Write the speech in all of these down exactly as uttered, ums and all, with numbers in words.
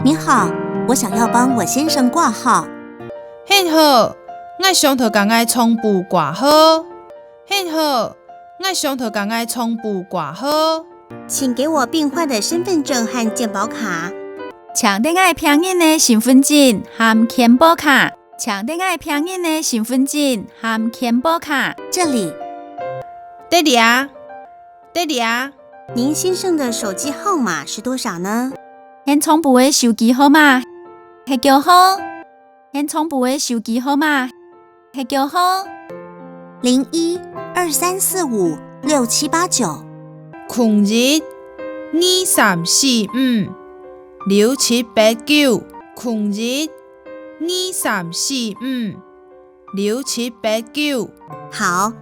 你好，我想要帮我先生挂号。你好，𠊎想討佮𠊎丈夫掛號。你好，𠊎想討佮𠊎丈夫掛號。請給我病患的身份證和健保卡。請得𠊎病人个身份證和健保卡。請得𠊎病人个身份證和健保卡。這裡。在這，在這。您先生的手機號碼是多少呢？你丈夫个手機號碼係幾號？你丈夫个手機號碼係幾號？零一二三四五六七八九。空一二三四五六七八九。空一二三四五六七八九。好，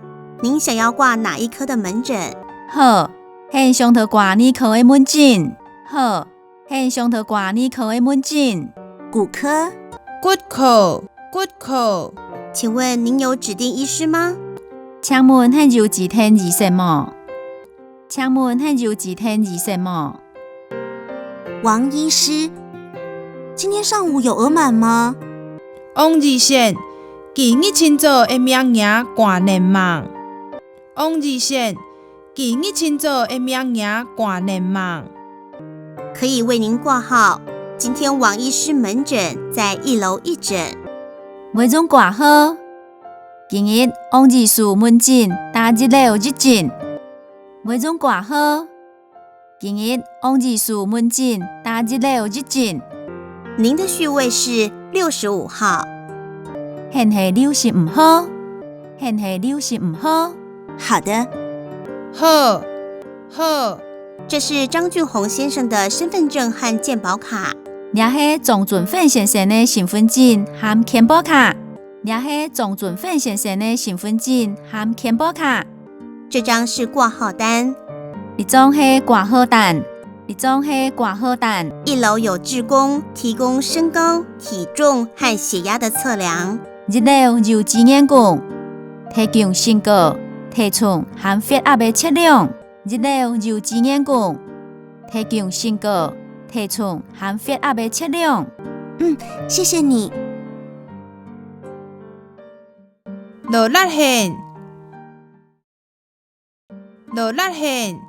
您想要挂哪一科的门诊？好，你想討掛哪科个門診？好，你想討掛哪科个門診？骨科。骨科，骨科。請問您有指定醫師嗎？請問你有指定醫生無？請問你有指定醫生無？王醫師，今天上午有額滿嗎？王醫生，今日清早个名額掛滿吂？王醫生，今日清早个名額掛滿吂？可以為您挂号，今天王醫師门诊在一楼一诊。會用掛號，今日王醫師門診在一樓一診。會用掛號，今日王醫師門診在一樓一診。您的序位是六十五号。你係六十五號。你係六十五號。好的。好，好。这是张俊宏先生的身份证和健保卡。這係張俊宏先生个身份證和健保卡。這係張俊宏先生个身份證和健保卡。 这张是挂号单。這張係掛號單。這張係掛號單。一楼有志工提供身高、体重和血压的测量。一樓有志願工，提供身高、體重和血壓个測量。一樓有志願工，提供身高、體重和血压个測量。嗯，谢谢你。勞力你。 勞力你。